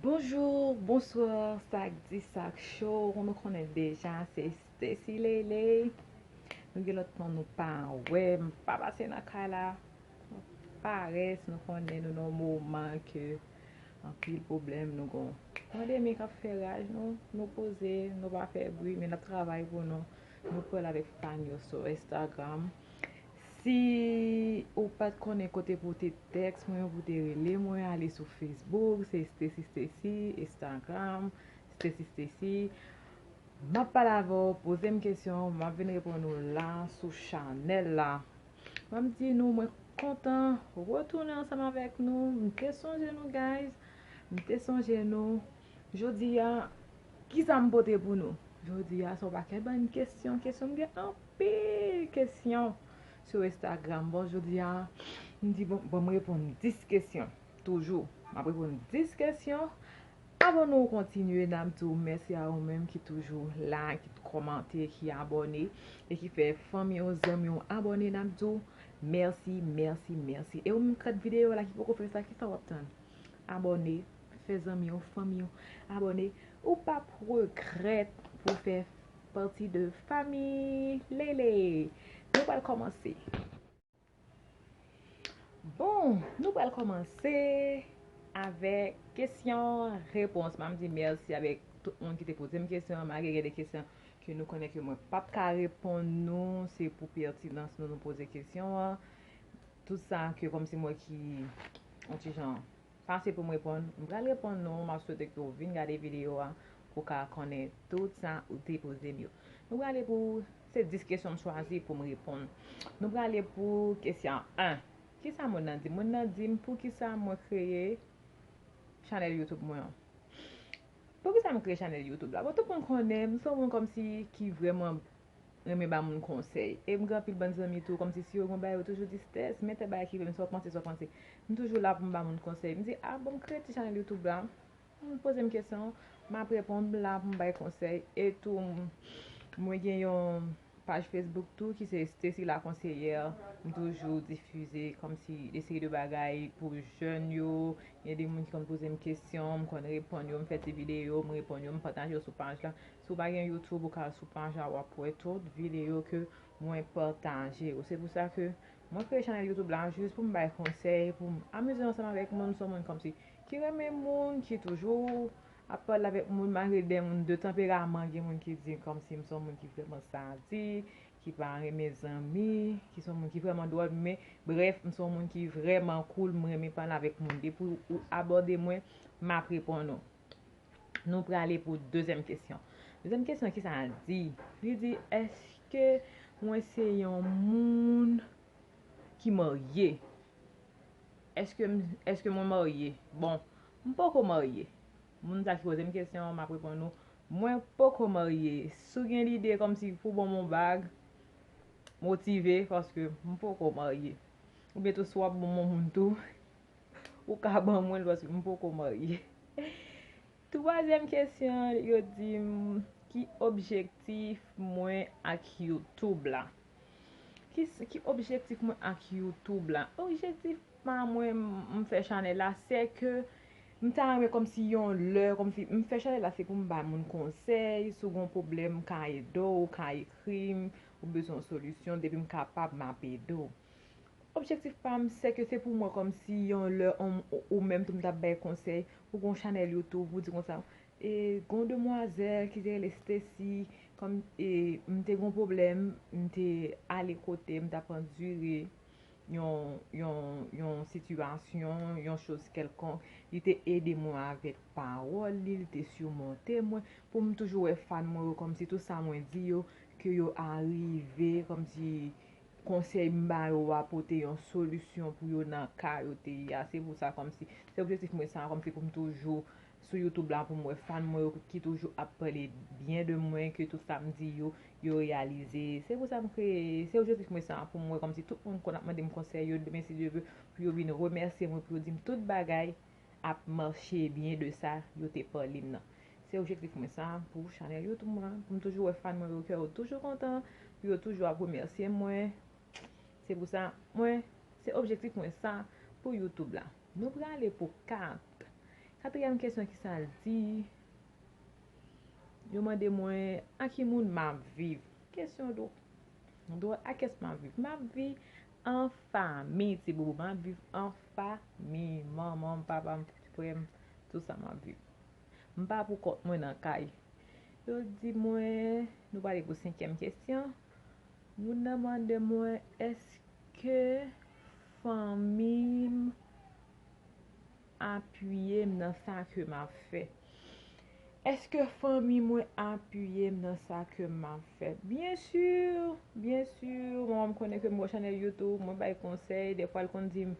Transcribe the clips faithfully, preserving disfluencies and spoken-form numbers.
Bonjou, bonswa, sa k di, sa k cho, nou konnen deja, se Stacy Lele. Nou gen lontan nou pa wè, m pa pase nan kay la, parès, nou konnen nou nan yon moman ke anpil pwoblèm, nou gon pandemi k ap fè raj nou, nou poze, nou pa fè bri, men n ap travay pou nou, nou pral avèk fan yo sou Instagram. Si ou pa t konnen kote pou te tèks mwen, pou te rele mwen, ale sou Facebook, se Stacy Stacy, Instagram, Stacy Stacy. M ap pale avè w, poze m kesyon, m ap vin reponn ou la sou chanèl la. M ap di nou, mwen kontan retounen ansanm avèk nou. M te sonje nou, guys. M te sonje nou. Jodi a, kisa m pote pou nou? Jodi a, se yon pakèt bann kesyon, kesyon, m gen anpil kesyon sou Instagram. Bon, jodi a, m di, bon, bon, m reponn dis kesyon. Toujou, m ap reponn dis kesyon. Avan nou kontinye, n ap di w mèsi a ou menm ki toujou la, ki kòmante, ki abòne, e ki fè fanmi w, zanmi w abòne. N ap di w mèsi, mèsi, mèsi. E ou menm k ap gad videyo la ki poko fè sa, kisa w ap tann? Abòne, fè zanmi w, fanmi w abòne. Ou p ap regrèt pou w fè pati de fanmi Lele. Nou pral kòmanse. Bon, nou pral kòmanse avèk kesyon repons. M ap di mèsi avèk tout moun ki te poze m kesyon, malgre gen de kesyon ke nou konnen ke mwen p ap ka reponn nou, se pou pètinans nou, nou poze kesyon an. Tout sa ke kòmsi mwen ki yon ti jan pase pou m reponn, m pral reponn nou, m ap swete ke w vin gade videyo a pou w ka konnen tout sa ou te poze m yo. Nou prale pou, se dis kesyon m chwazi pou m reponn. Nou prale pou kesyon en. Kisa moun nan di m? Moun nan di m poukisa mwen kreye chanèl YouTube mwen an. Poukisa m kreye chanèl YouTube la? Bon, tout moun konnen m se yon moun kòmsi ki vrèman renmen ba moun konsèy. E m gen anpil bann zanmi tou, kòmsi si yo gen bagay, yo toujou di, Stès, men tèl bagay ki rive m, sa w panse, sa w panse? M toujou la pou m ba moun konsèy. M di, a bon, m kreye ti chanèl YouTube la. Moun poze m kesyon, m ap reponn, m la pou m bay konsèy. E tou, m- mwen gen yon paj Facebook tou ki se Stacy la Conseillère. M toujou difize kòmsi de seri de bagay pou jèn yo. Gen de moun ki konn poze m kesyon, m konn reponn yo, m fè ti videyo, m reponn yo, m pataje yo sou paj la. Si w pa gen YouTube, ou ka al sou paj la, w ap wè tout videyo ke mwen pataje yo. Se pou sa ke mwen kreye chanèl YouTube la jis pou m bay konsèy, pou m amize ansanm avèk moun, m se yon moun kòmsi ki renmen moun, ki toujou ap pale avèk moun, malgre de moun de tanperaman, gen moun ki di kòmsi m se yon moun ki vrèman sadik, ki pa renmen zanmi, ki se yon moun ki vrèman dwòl, men brèf, m se yon moun ki vrèman cool, m renmen pale avèk moun. Depi ou abòde mwen, m ap reponn ou. Nou prale pou dezyèm kesyon. Dezyèm kesyon, kisa l di? Li di, èske mwen se yon moun ki marye? Èske m- èske mwen marye? Bon, m poko marye. Moun sa ki poze m kesyon an, m ap reponn ou, mwen poko marye. Si w gen lide kòmsi pou ban m yon bag, motive, paske m poko marye. Oubyen tou, si w ap ban m yon moun tou, ou ka ban mwen l, paske m poko marye. Twazyèm kesyon, yo di m, ki objektif mwen ak YouTube la? Ki, ki objektif mwen ak YouTube la? Objektif pa mwen, m- m fè chanèl la, se ke m ta renmen kòmsi yon lè, kòmsi m fè chanèl la, se pou m bay moun konsèy, si w gen yon pwoblèm, m ka ede w, ou ka ekri m, ou bezwen yon solisyon, depi m kapab, m ap ede w. Objektif pa m, se ke se pou mwen kòmsi yon lè, ou menm tou m t ap bay konsèy, ou gen yon chanèl YouTube, ou di konsa, e, gen yon demwazèl ki te rele Stacy, kòm, e, m te gen yon pwoblèm, m te ale kote, m t ap andire yon, yon, yon sitiyasyon, yon choz kèlkonk, li te ede mwen avèk pawòl li, li te simonte mwen, pou m toujou wè fan mwen yo kòmsi tout sa mwen di yo, ke yo arive, kòmsi konsèy m ba yo a pote yon solisyon pou yo nan ka yo te ye a. Se pou sa, kòmsi, se objektif mwen sa, kòmsi pou m toujou sou YouTube la, pou m wè fan mwen yo ki toujou ap pale byen de mwen, ke tout sa m di yo, yo reyalize. Se pou sa m kreye, se objektif mwen sa, pou m wè kòmsi tout moun konn ap mande m konsèy yo, demen si Dye vle, pou yo vin remèsye mwen, pou yo di m tout bagay ap mache byen de sa yo te pale m nan. Se objektif mwen sa pou chanèl YouTube mwen, pou m toujou wè fan mwen yo, ke yo toujou kontan, pou yo toujou ap remèsye mwen. Se pou sa, mwen, se objektif mwen sa pou YouTube la. Nou prale pou kat. Katriyèm kesyon ki sa l di, yo mande mwen, a ki moun m ap viv? Kesyon dwòl. Dwòl, a kiyès m ap viv? M ap viv an fanmi, ti bobo. M ap viv an fanmi. Manman m, papa m, frè m, tout sa m ap viv. M pa pou kont mwen nan kay. Yo di mwen, nou prale pou senkyèm kesyon. Moun nan mande mwen, èske fanmi m apiye m nan sa ke m ap fè? Èske fanmi mwen apiye m nan sa ke m ap fè? Byen si, byen si, manman m konnen ke m gen chanèl YouTube, mwen bay konsèy, dèfwa l konn di m,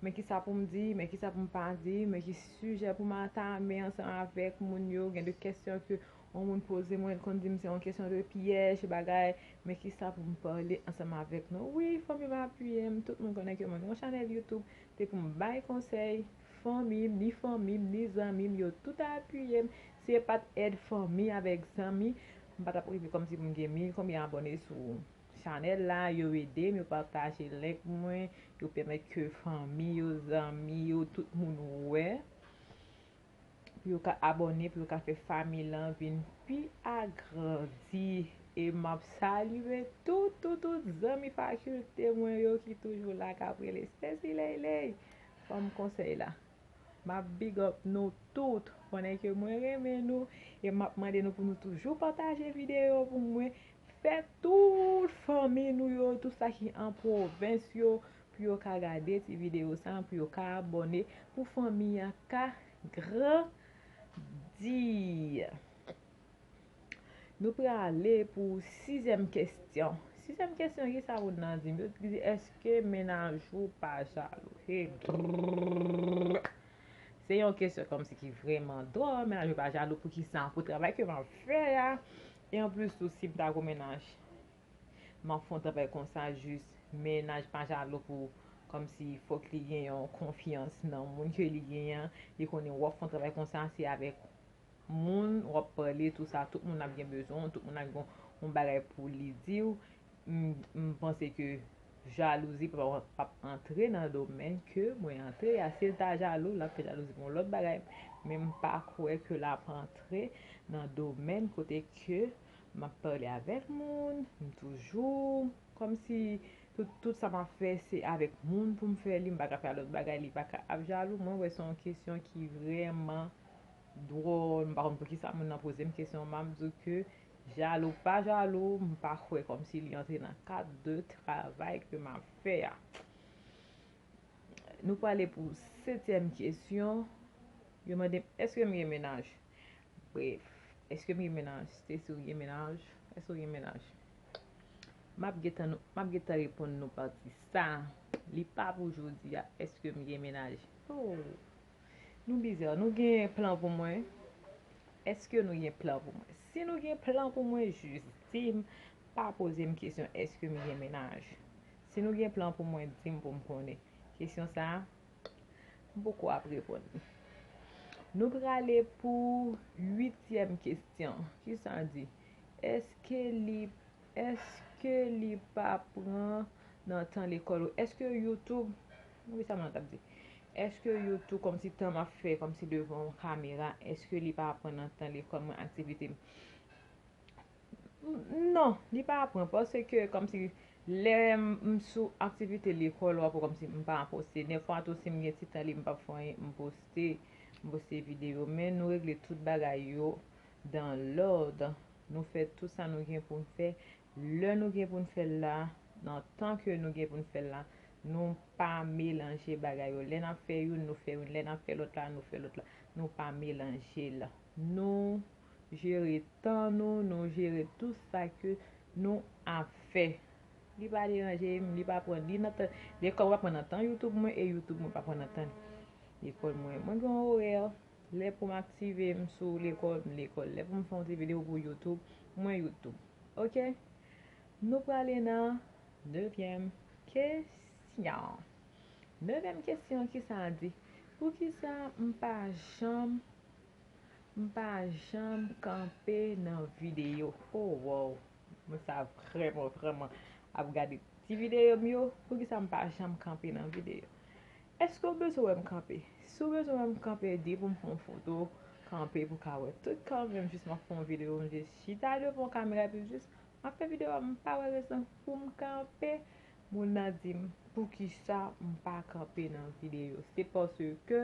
men kisa pou m di, men kisa pou m pa di, men ki sijè pou m atame ansanm avèk moun yo, gen de kesyon ke yon moun poze mwen, l konn di m se yon kesyon de pyèj, bagay, men kisa pou m pale ansanm avèk nou. Wi, fanmi m apiye m, tout moun konnen ke mwen gen yon chanèl YouTube, se pou m bay konsèy, fanmi m, ni fanmi m, ni zanmi m, yo tout apiye m. Si yo pa t èd fanmi avèk zanmi, m pa t ap rive kòmsi pou m gen mil konbyen abòne sou chanèl la, yo ede m, yo pataje link mwen, yo pèmèt ke fanmi yo, zanmi yo, tout moun wè. Pou yo ka abòne, pou yo ka fè fanmi lan vin pi agrandi. E m ap salye tout, tout, tout zanmi fakilte mwen yo ki toujou la, k ap rele Stacy Ley Ley. Ban m konsèy la. M ap big up nou tout. Konnen ke mwen renmen nou. E m ap mande nou pou nou toujou pataje videyo pou mwen. Fè tout fanmi nou yo, tout sa ki an pwovens yo, pou yo ka gade ti videyo sa, pou yo ka abòne, pou fanmi an ka grandi. Nou prale pou sizyèm kesyon. Sizyèm kesyon, ki sa moun nan di m? Yo di, èske mennaj ou pa jalou? Hey, brrr. Se yon kesyon kòmsi ki vrèman dwòl, mennaj ou pa jalou pou ki sa? Pou travay ke m ap fè a. E anplis tou, si m ta gon mennaj, m ap fè yon travay konsa, jis mennaj pa jalou pou, kòmsi fòk li gen yon konfyans nan moun ke li genyen an. Li konnen w ap fè yon travay konsa, se avèk moun w ap pale, tou sa, tout moun ap gen bezwen w, tout moun ap gen yon bagay pou li di w. M, m panse ke jalouzi p ap, p ap antre nan domèn ke mwen antre a. Si l ta jalou, l ap fè jalouzi pou yon lòt bagay, men m pa kwè ke l ap antre nan domèn kote ke m ap pale avèk moun, m toujou, kòmsi tout, tout sa m ap fè, se avèk moun pou m fè li, m pa ka fè lòt bagay, li pa ka ap jalou. Mwen wè se yon kesyon ki vrèman dwòl, m pa konn poukisa moun nan poze m kesyon, m ap di w ke jalou pa jalou, m pa kwè kòmsi li antre nan kad de travay ke m ap fè a. Nou prale pou setyèm kesyon. Yo mande m, èske m gen mennaj? Bref, èske m gen mennaj? Stacy, ou gen mennaj? Èske w gen mennaj? M ap gentan nou, m ap gentan reponn nou pati sa. Li pa pou jodi a, èske m gen mennaj? Oh. Nou bizè, nou gen plan pou mwen? Èske nou gen plan pou mwen? Si nou gen plan pou mwen, jis di m, pa poze m kesyon èske m gen mennaj. Si nou gen plan pou mwen, di m pou m konnen. Kesyon sa a, m poko ap reponn li. Nou prale pou uityèm kesyon. Kisa l di? Èske li, èske li pa pran nan tan lekòl ou? Èske YouTube, wi, sa mwen t ap di. Èske YouTube, kòmsi tan m ap fè, kòmsi devan yon kamera, èske li pa pran nan tan lekòl mwen, aktivite m? Non, li pa pran, paske kòmsi lè m sou aktivite lekòl, w ap wè kòmsi m pa poste. Dèfwa tou, si m gen ti tan lib, m p ap fè anyen, m poste, m poste videyo. Men nou regle tout bagay yo dans l'ordre. Nou fè tout sa nou gen pou n fè. Lè nou gen pou n fè l la, nan tan ke nou gen pou n fè l la, nou pa melanje bagay yo. Lè n ap fè youn, nou fè youn. Lè n ap fè lòt la, nou fè lòt la. Nou pa melanje l. Nou jere tan nou, nou jere tout sa ke nou ap fè. Li pa deranje m, li pa pran, li nan tan, lekòl pa pran nan tan YouTube mwen, e YouTube mwen pa pran nan tan lekòl mwen. Mwen gen yon orè, lè pou m aktive m sou lekòl, m lekòl. Lè pou m fè yon ti videyo pou YouTube, mwen YouTube. Oke? Nou prale nan nevyèm kesyon. Nevyèm kesyon, kisa l di? Poukisa m pa janm, m pa janm kanpe nan videyo? Oh, wow. Mwen sa vrèman, vrèman ap gade ti videyo m yo. Poukisa m pa janm kanpe nan videyo? Èske w bezwen wè m kanpe? Si w bezwen wè m kanpe, di pou m fè yon foto kanpe pou w ka wè tout kò m, menm jis m ap fè yon videyo, m jis chita devan yon kamera, epi jis m ap fè videyo a, m pa wè rezon pou m kanpe. Moun nan di m, poukisa m pa kanpe nan videyo? Se paske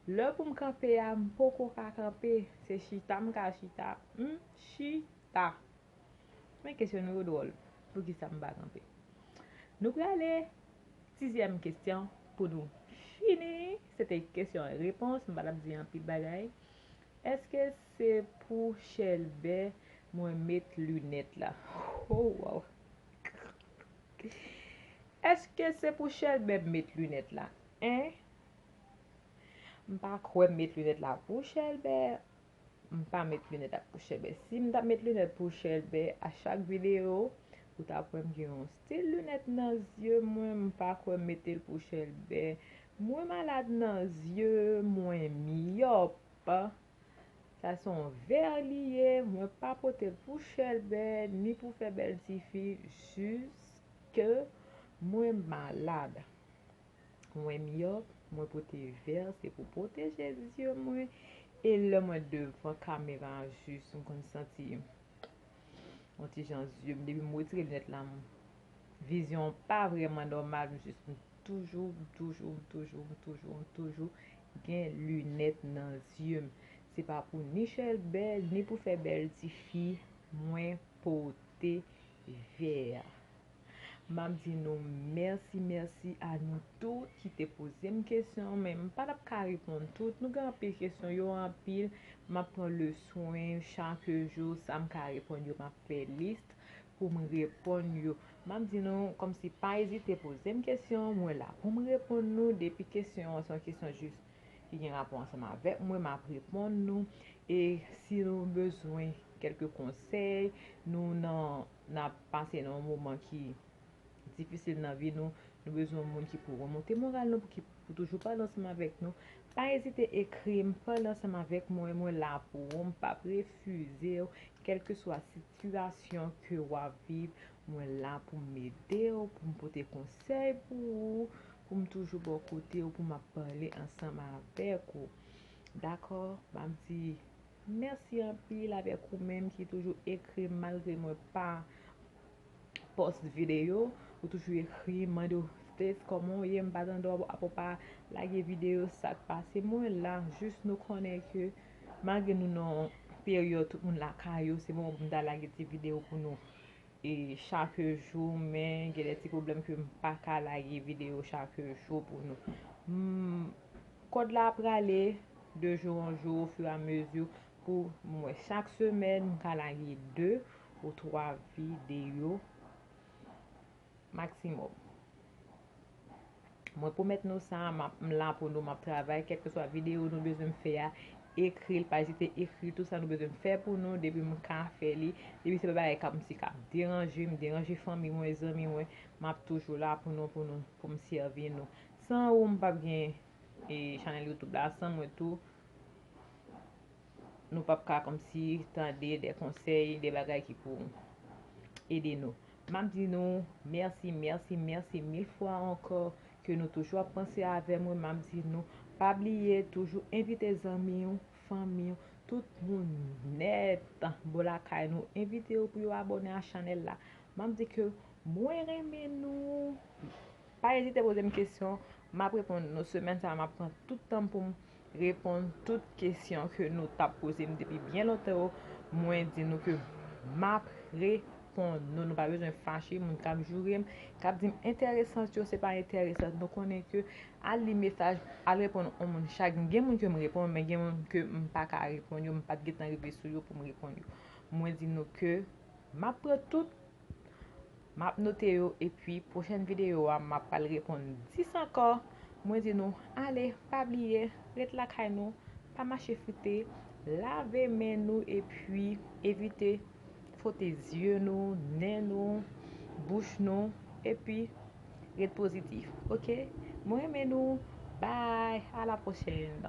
lè pou m kanpe a, m poko ka kanpe. Se chita m ka chita, m chita. Men kesyon nou yo dwòl. Poukisa m pa kanpe? Nou prale sizyèm kesyon pou nou fini. Se te kesyon repons, m pa t ap di anpil bagay. Èske se pou Chèlbè mwen met linèt la? Oh, wow. Èske se pou Chèlbè m met linèt la? Hein? M pa kwè m met linèt la pou Chèlbè. M pa met linèt la pou Chèlbè. Si m t ap met linèt pou Chèlbè, a chak videyo, ou t ap wè m gen yon stil linèt nan zye mwen. M pa kwè m mete l pou Chèlbè. Mwen malad nan zye, mwen myòp. Sa se yon vè li ye. Mwen pa pote l pou Chèlbè, ni pou fè bèl tifi, jis ke mwen malad. Mwen myòp, mwen pote vè, se pou pwoteje zye mwen. E lè mwen devan kamera, jis m konn santi yon ti jan zye m. Depi m retire linèt la, m, vizyon an pa vrèman nòmal. M jis, m toujou, m toujou, m toujou, m toujou, m toujou gen linèt nan zye m. Se pa pou ni Chèlbè, ni pou fè bèl tifi, mwen pote vè. M ap di nou mèsi, mèsi a nou tout ki te poze m kesyon, men m pa t ap ka reponn tout. Nou gen anpil kesyon, yo anpil. M ap pran le swen chak jou, sa m ka reponn yo, m ap fè lis pou m reponn yo. M ap di nou, kòmsi pa ezite poze m kesyon, mwen la pou m reponn nou. Depi kesyon an se yon kesyon jis ki gen rapò ansanm avèk mwen, m ap reponn nou. E si nou bezwen kèlke konsèy, nou nan, n ap pase nan yon moman ki difisil nan vi nou, nou bezwen yon moun ki pou remonte moral nou, pou ki pou toujou pale ansanm avèk nou. Pa ezite ekri m, pale ansanm avèk mwen, mwen la pou ou, m p ap refize w, kèlkeswa sitiyasyon ke w ap viv, mwen la pou m ede w, pou m pote konsèy pou ou, pou m toujou bò kote w, pou m ap pale ansanm avèk ou. Dakò? M ap di mèsi anpil avèk ou menm ki toujou ekri m malgre mwen pa post videyo, ou toujou ekri m, mande w, Stace, kòman w ye? M pa tande w, apre w pa lage videyo, sa k pase? Mwen la, jis nou konnen ke malgre nou nan yon peryòd tout moun lakay yo, se bon pou m ta lage ti videyo pou nou e chak jou, men gen de ti pwoblèm ke m pa ka lage videyo chak jou pou nou. M, kòd la ap rale de jou an jou, au fur et à mesure, pou mwen chak semèn m ka lage de ou twa videyo maksimòm. Mwen pwomèt nou sa, m ap, m la pou nou, m ap travay, kèlkeswa videyo nou bezwen m fè a, ekri l, pa ezite ekri tout sa nou bezwen m fè pou nou, depi m ka fè li, depi se pa bagay k ap, m si k ap deranje m, deranje fanmi mwen, zanmi mwen, m ap toujou la pou nou, pou nou, pou m sèvi nou. San ou, m p ap gen, e, chanèl YouTube la, san mwen tou, nou p ap ka kòmsi tande de konsèy, de bagay ki pou ede nou. M ap di nou mèsi, mèsi, mèsi mil fwa ankò ke nou toujou ap panse avè mwen. M ap di nou pa bliye toujou envite zanmi w, fanmi w, tout moun nèt bò lakay nou, envite yo pou yo abòne a chanèl la. M ap di ke mwen renmen nou. Pa ezite poze m kesyon, m ap reponn nou. Semèn sa a, m ap pran tout tan m pou m reponn tout kesyon ke nou t ap poze m depi byen lontan yo. Mwen di nou ke m ap reponn nou. Nou pa bezwen fache, moun k ap joure m, k ap di m enteresant yo, se pa enteresant. Nou konnen ke al li mesaj, al reponn yon moun chak. Gen moun ke m reponn, men gen moun ke m pa ka reponn yo, m pa t gentan rive sou yo pou m reponn yo. Mwen di nou ke m ap pran tout, m ap note yo, epi pwochèn videyo a, m ap pral reponn dis ankò. Mwen di nou, ale, pa bliye, ret lakay nou, pa mache frite, lave men nou, epi evite fwote zye nou, nen nou, bouch nou, epi ret pozitif, oke? Mwen renmen nou, bye, a la pwochèn.